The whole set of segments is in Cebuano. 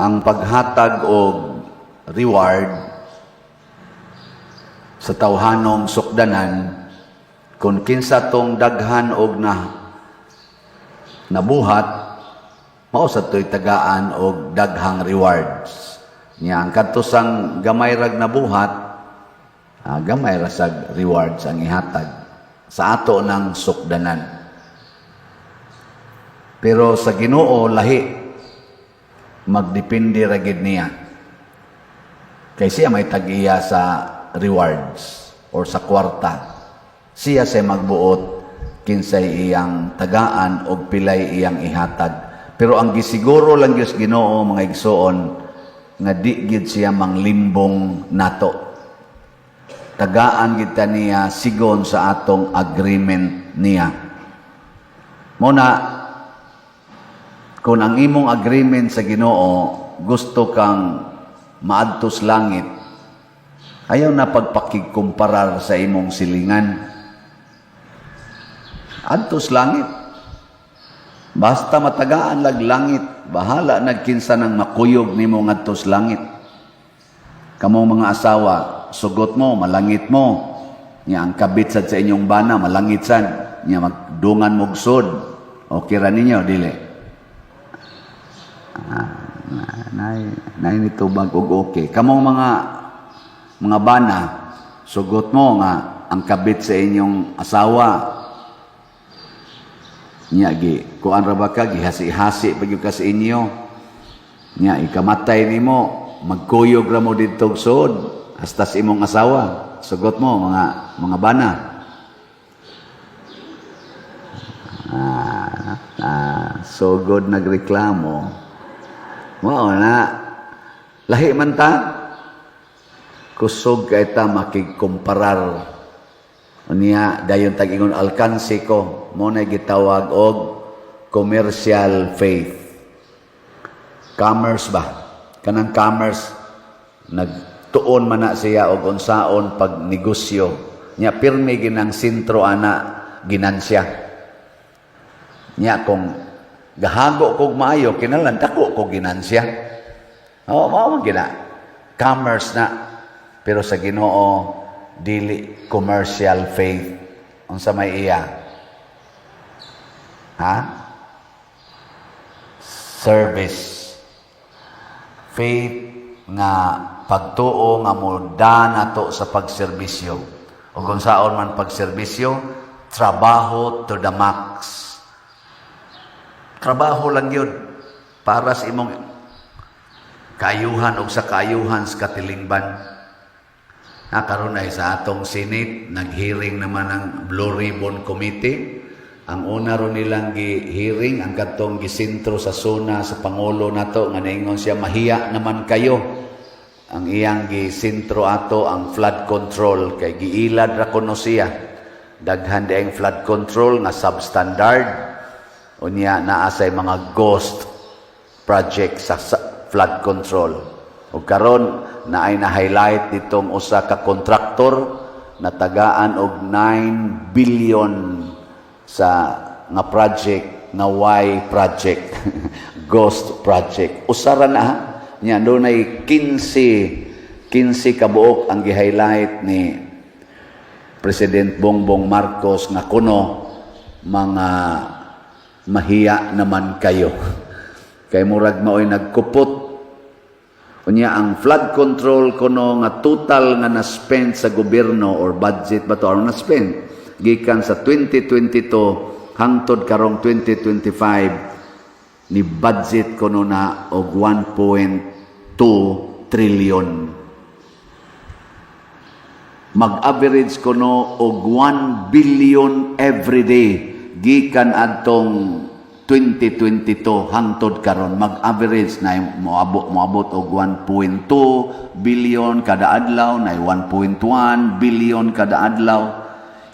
Ang paghatag og reward sa tawhanong sukdanan, kung kinsa tong daghan og na nabuhat, mao sa to'y tagaan og daghang rewards. Nya ang kadto sang gamay rag nabuhat, gamay ra sag rewards ang ihatag sa ato ng sukdanan. Pero sa Ginoo lahi, magdepende ra gid niya. Kay siya may tag-iya sa rewards or sa kwarta. Siya say magbuot kinsay iyang tagaan og pilay iyang ihatag. Pero ang gisiguro lang gyud sa Ginoo, mga igsoon, nga di gid siya manglimbong nato. Tagaan gid ta niya sigon sa atong agreement niya. Mao na kung ang imong agreement sa Ginoo, gusto kang maadtos langit, ayaw na pagpakigkumparar sa imong silingan. Adtos langit. Basta matagaan lag langit, bahala nagkinsa nang makuyog nimo ngadtos langit. Kamong mga asawa, sugot mo, malangit mo. Nya ang kabit sad sa inyong bana, malangit sad. Nya magdungan mo sud. Okay ra ninyo, dili? Ah, nay nay nitubag og okay. Kamong mga bana, sugot mo nga ang kabit sa inyong asawa, nya gi kuan ra ba ka, gihasi-hasi pa gyud ka sa inyo. Nya ikamatay nimo, magkuyog ra mo didto sud hasta sa imong asawa. Sugot mo, mga bana? Ah, sugod nagreklamo. Mao na lahi man ta, kusog kay ta makigkumparar. Unya dayon tag-ingon, "Alkansi ko." Mao na gitawag og commercial faith. Commerce ba? Kanang commerce, nagtuon man na siya og unsaon pag negosyo. Nya pirmi ginang sentro ana ginansya. Nya kung gahago kog maayo, kinahanglan dako kog ginansya. Oo, mao man gina. Commerce na. Pero sa Ginoo dili commercial faith. Unsa may iya? Ha? Service. Faith nga pagtuo nga muda nato sa pagserbisyo. Ug unsaon man pagserbisyo, trabaho to the max. Trabaho lang yun para sa imong kaayuhan o sa kaayuhan sa katilingban. Na karon ay sa atong Senate, nag-hearing naman ang Blue Ribbon Committee. Ang una ron nilang gi-hearing ang katong gisentro sa SONA sa pangulo nato nga naingon siya, "Mahiya naman kayo." Ang iyang gisentro ato ang flood control kay giilad ra kuno siya. Daghan di ang flood control nga substandard. Unya naa say mga ghost project sa flood control. Ug karon naay na-highlight ditong usa ka kontraktor na tagaan og 9 billion sa nga project nga Y project, ghost project. Usa ra na nya, dunay 15 kabuok ang gi-highlight ni President Bongbong Marcos nga kuno mga mahiya naman kayo kay murag maoy nagkupot. Unya ang flood control kuno nga total nga na-spend sa gobyerno or budget ba to or na-spend gikan sa 2022 hangtod karong 2025, ni budget kuno na og 1.2 trillion. Mag-average kuno og 1 billion every day gikan adtong 2022 hangtod karon, mag-average na moabot og 1.2 billion kada adlaw, na 1.1 billion kada adlaw.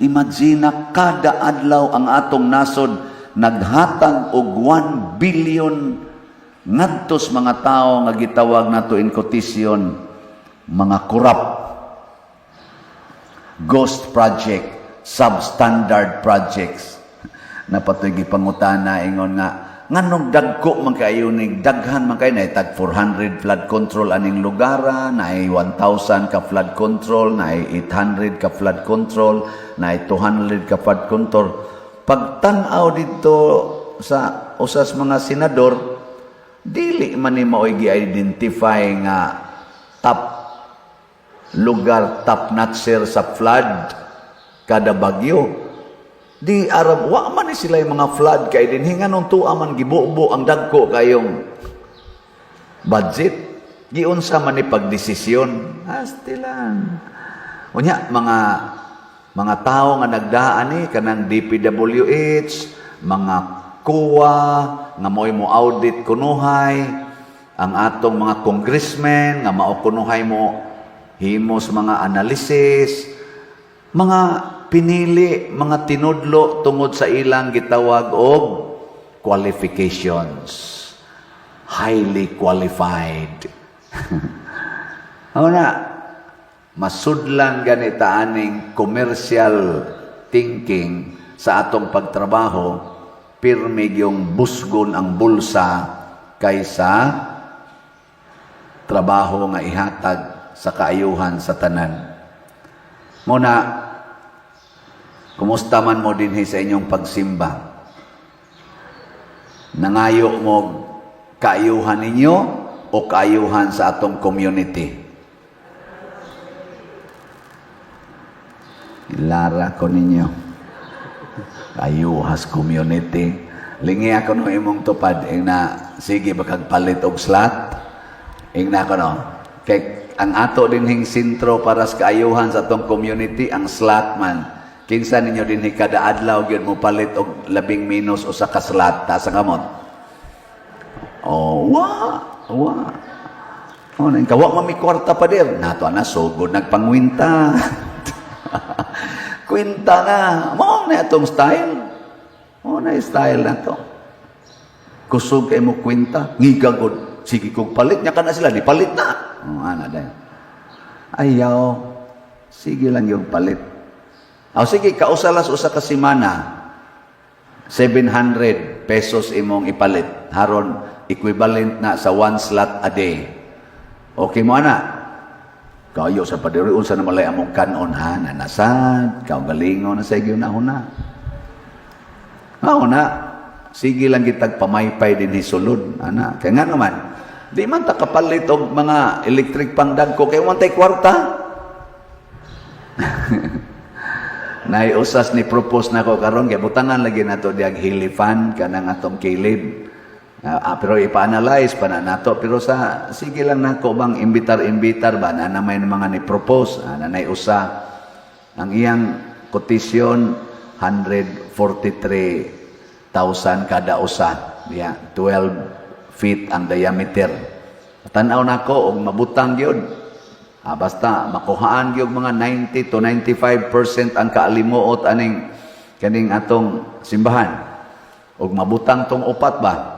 Imagine na kada adlaw ang atong nasod naghatag og 1 billion ngadtos mga tao nga gitawag nato in quotation mga corrupt, ghost project, substandard projects. Napatoy gipangutana, ingon nga Nganong dagko man kayo ning daghan man kayo, na tag 400 flood control aning lugara, naay 1,000 ka flood control, naay 800 ka flood control, naay 200 ka flood control. Pagtan-aw dito sa usas mga senador, dili man ni mao'y gi-identify nga top lugar, top notcher sa flood kada bagyo. Di arab wa man ni sila yung mga flood kay dinhi, nganong tuwa man gibubo ang dagko kayong budget? Giunsa man ni pagdesisyon? Astilan. Unya mga tao nga nagdaan ni kanang DPWH, mga COA nga mo'y mo audit kunuhay, ang atong mga congressmen nga mao kunuhay mo himo sa mga analysis, mga pinili, mga tinudlo tungod sa ilang gitawag og qualifications. Highly qualified. Ano na, masudlan ganita aning commercial thinking sa atong pagtrabaho, pirmi yung busgon ang bulsa kaysa trabaho nga ihatag sa kaayuhan sa tanan. Muna, kumusta man mo dinhi sa inyong pagsimba? Nangayo mo kaayuhan ninyo o kaayuhan sa atong community? Ilara ko ninyo. Kaayuhas community. Lingi ako no imong tupad. Ing na, sige bakag palit og slot. Ing na ko no. Kay ang ato dinhing sentro para sa kaayuhan sa atong community, ang slot man. Kinsa ninyo dinhi kada adlaw gyud mo palit og labing minus usa ka slot? Taas ang kamot. Oh, wa, wa. Oh, nang kawa man mi kwarta, pader. Nato ana sugod nagpangwinta. Kwinta na. Mao na atong style. Mao na style na to. Kusog kay mo kwinta, ngiga gud. Sige kog palit nya kana sila, di palit na. Oh, ana dayon. Ayaw. Sige lang yung palit. O sige, kausalas usa ka semana, 700 pesos imong ipalit. Haron, equivalent na sa one slot a day. Okay mo ana? Kayo sa padiri, unsa na malay among kanon ha, nanasad, kaugalingon na sa igyo na huna. Mao na, sige lang kitag pamaypay din sulod, ana. Kaya nga naman, di man ta kapalit og mga electric pangdagko kay man tay kwarta. Naiusas ni propose nako karon kay butangan lagi nato diag hilifan kanang atong kilid. Pero ipa-analyze pa na nato, pero sa sige lang nako bang imbitar-imbitar ba na may mga ni propose, nanay usa ang iyang quotation, 143,000 kada usa diya, 12 feet ang diameter. Tan-aw nako og mabutang gyud. Basta makuhaan gyud mga 90 to 95% ang kaalimuot aning kaning atong simbahan. Og mabutang tong upat ba?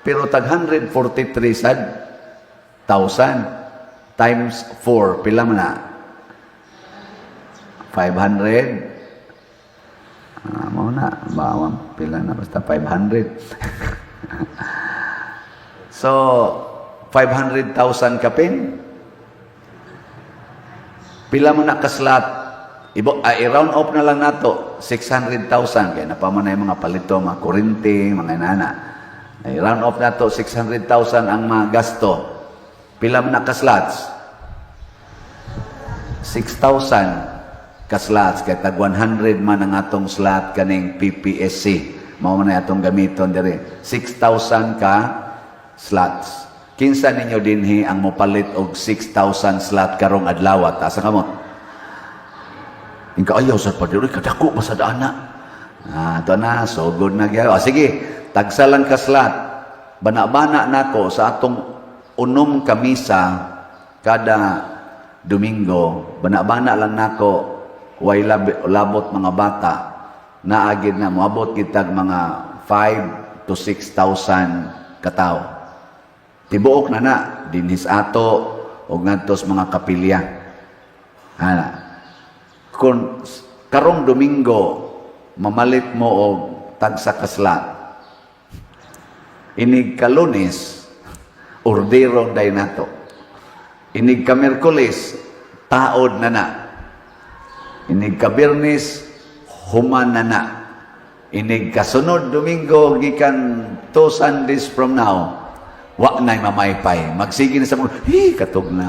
Pero tag 143 sad thousand times 4, pila man na? 500. Mao na, bawang pila na, basta 500. So 500,000 kapin. Pila mo na ka-slot? Ibo, i-round off na lang nato, 600,000. Kaya napama na yung mga palito, mga kurinti, mga nana. I-round off nato, 600,000 ang mga gasto. Pila mo na ka-slots? 6,000 ka-slots. Kaya tag 100 man ang atong slot kaning PPSC. Mao man na atong gamiton diri. 6,000 ka slots. Kinsa ninyo dinhi ang mopalit og 6,000 slot karong adlaw? Taas ang kamot. Ingka ayaw sa padiri, kadako pa sa dana. Ah, ito na, so good na gyud. Ah, sige, tagsa lang ka slot. Bana-bana nako sa atong unom kamisa kada Domingo, bana-bana lang nako way labot mga bata, naagid na moabot kitag mga 5 to 6,000 katawo. Tibuok na na dinhis ato og ngadto sa mga kapilya. Ana. Kung karong Domingo mamalit mo og tagsa ka slot. Inig ka-Lunes, orderon day nato. Inig ka Miyerkules, taod na na. Inig ka Biyernes, human na na. Inig kasunod Domingo, gikan 2 Sundays from now, wa na'y mamaypay. Magsige na sa mga, "Hi, katog na."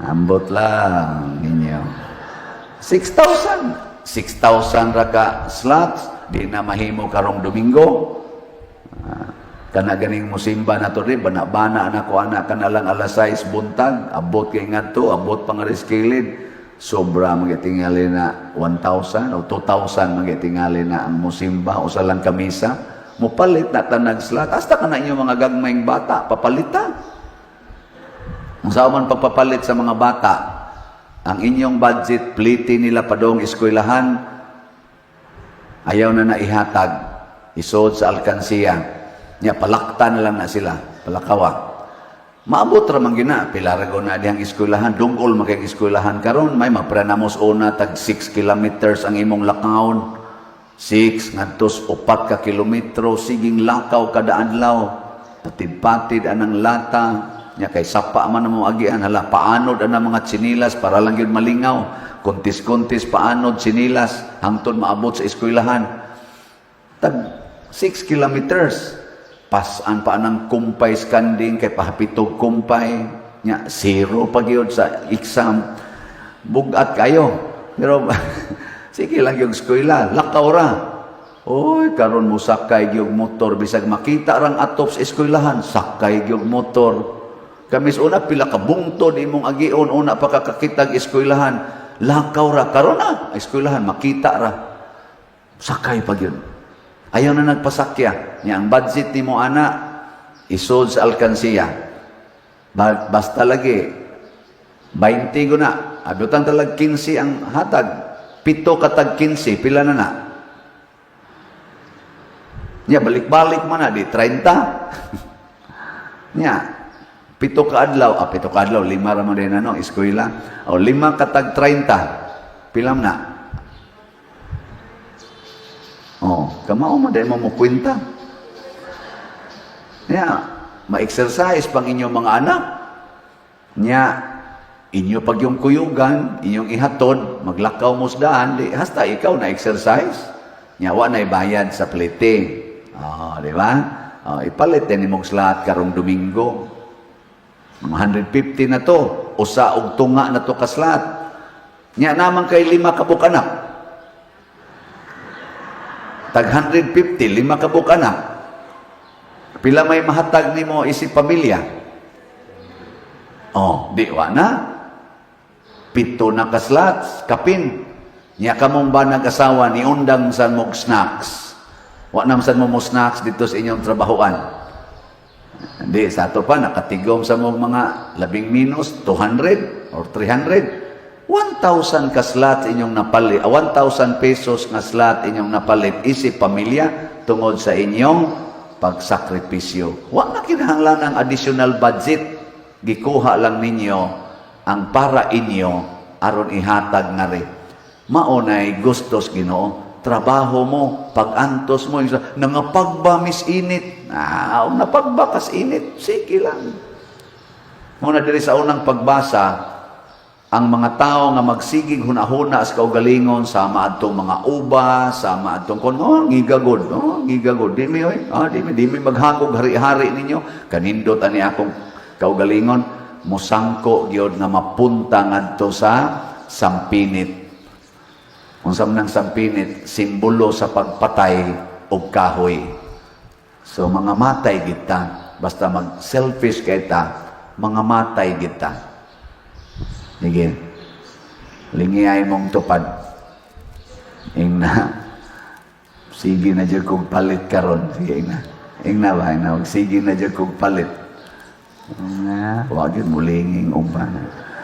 Ambot lang ninyo. 6,000. 6,000 ra ka slots. Di na mahimo karong Domingo. Kana ganing musimba na to rin, bana-bana na ko ana kana lang alas 6 buntag, abot kay ngadto, abot pa nga kilid. Sobra magitingali na 1,000 o 2,000 magitingali na ang musimba usa lang kamisa. Mupalit na tanag slot. Hasta kana inyo mga gagmayng bata, papalita. Kung saan man pagpapalit sa mga bata, ang inyong budget, pliti nila padong eskwelahan, ayaw na naihatag, isod sa alkansiya. Nya palakta na lang na sila, palakawa. Maabot ra man gina, pila ra na dihang eskwelahan, dungol man kay eskwelahan karon, may maprenamos una tag 6 kilometers ang imong lakawon. 6 ngadto 4 ka kilometro siging lakaw kada adlaw. Patid-patid anang lata, nya kay sapa man mo agian, hala, paanod anang mga tsinilas para lang gyud malingaw. Kontis-kontis paanod tsinilas hangtod maabot sa eskwelahan. Tag 6 kilometers. Pasan pa anang kumpay skanding kay pahapitog kumpay nya zero pa gyud sa exam. Bugat kayo. Pero sige lang yung eskwela, lakaw ra. Oy, karon mo sakay gyud motor bisag makita rang atop sa eskwelahan, sakay gyud motor. Kami sa una pila ka bungtod imong agion una pa kakakitag eskwelahan. Lakaw ra karon na eskwelahan makita ra. Sakay pa gyud. Ayaw na nagpasakya. Nya ang budget nimo ana isod sa alkansiya. Basta lagi 20 ko na. Abutan talag 15 ang hatag. 7 katag 15, pila na na? Nya balik-balik man na di 30. Nya 7 ka adlaw, 7 ka adlaw, 5 ra man din ano, eskwela. O 5 katag 30. Pila man na? Oh, kamao man dahil mo mo kwenta. Nya, ma-exercise pang inyong mga anak. Nya, inyo pag yung kuyugan, inyong ihatod, maglakaw mo sa daan, di, hasta ikaw na exercise. Nya, wa na ibayad sa plite. Oh, di ba? Oh, ipalit din imong slot karong Domingo. Mga 150 na to. Usa og tunga na to ka slot. Nya naman kay 5 ka anak. Tag 150, 5 ka anak. Pila may mahatag nimo isip pamilya? Oh, di wa na. 7 na ka slots, kapin. Nya kamong ba nag-asawa ni undang san mo snacks? Wa nam san mo mo snacks dito sa inyong trabahoan. Hindi, sa ato pa, nakatigom sa mong mga labing minus, 200 or 300. 1,000 ka slot inyong napalit, 1,000 pesos nga slot inyong napalit isip pamilya tungod sa inyong pagsakripisyo. Wa na kinahanglan ang additional budget. Gikuha lang ninyo ang para inyo aron ihatag nga ri. Maunay gustos Ginoo. Trabaho mo, pag-antos mo, yung nangapagba mis init. Ah, napagba kas init, sige lang. Muna diri sa unang pagbasa, ang mga tao nga magsigig hunahuna sa kaugalingon sama adtong mga uba, sama adtong kon, oh, ngigagod, oh, ngigagod. Di mi oy, di mi maghagog hari-hari ninyo. Kanindot ani akong kaugalingon, musangko gyud nga mapunta ngadto sa sampinit. Unsa man ang sampinit, simbolo sa pagpatay og kahoy. So mga matay kita, basta mag selfish kay ta, mga matay kita. Sige. Lingiyay mong tupad. Ingna. Sige na jud kog palit karon. Sige na. Ingna ba? Ingna. Sige na jud kog palit. Nga, wa gyud mulinging uban.